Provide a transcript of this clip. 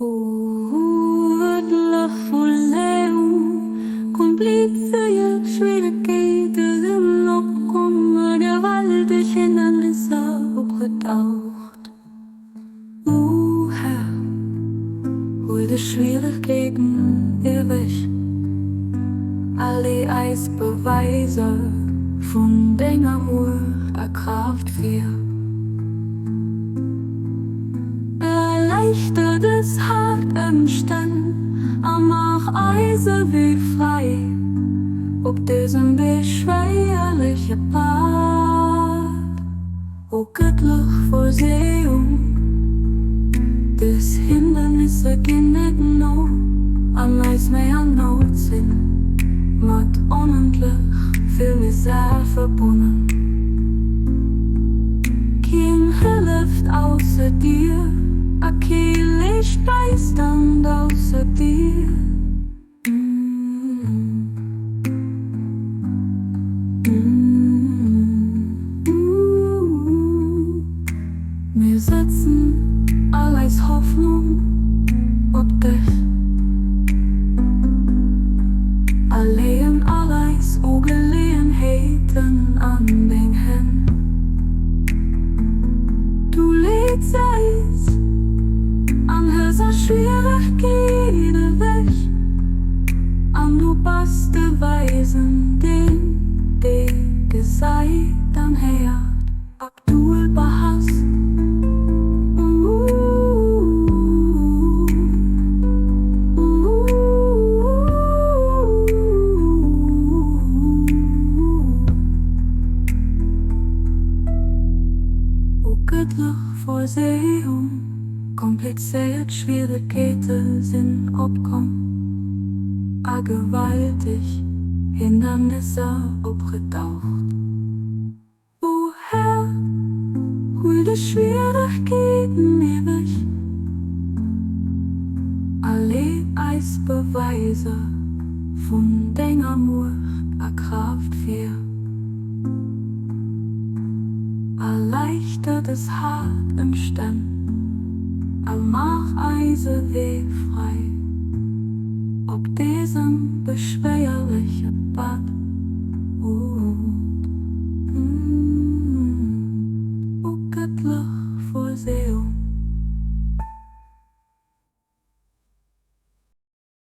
O gëttlech Vorsehung, komplizéiert Schwieregkeete sinn opkomm, gewalteg Hindernisser opgetaucht. O Här, huel des Schwieregkeeten ewech, all déi eis Beweiser vun denger Muecht a Kraaft fir. Erleichter dës haart Ëmstänn a maach eise Wee fräi op dësem beschwéierleche Pfad. O gëttlech Vorsehung, dës Hindernisse ginn net no an eis Méi an Nout sinn mat onendlech vill Misär verbonnen. Keen hëlleft ausser dir a kee leescht Bäistand ausser dir. Mir setzen all eis Hoffnung op dech a leeën all eis Ugeleeënheeten an deng Hänn. Du leeds eis an hëls all Schwieregkeet ewech, an du bass de Weisen, deen dee gesäit an héiert. Abdul Bahas. O gëttlech Vorsehung, komplizéiert Schwieregkeete sinn opkomm a gewalteg Hindernisser opgetaucht. O Här, huel des Schwieregkeeten ewech a leet eis Beweiser vun denger Muecht a Kraaft vir. Erleichter des haart Ëmstänn a maach eise Wee fräi op dësem beschwéierleche.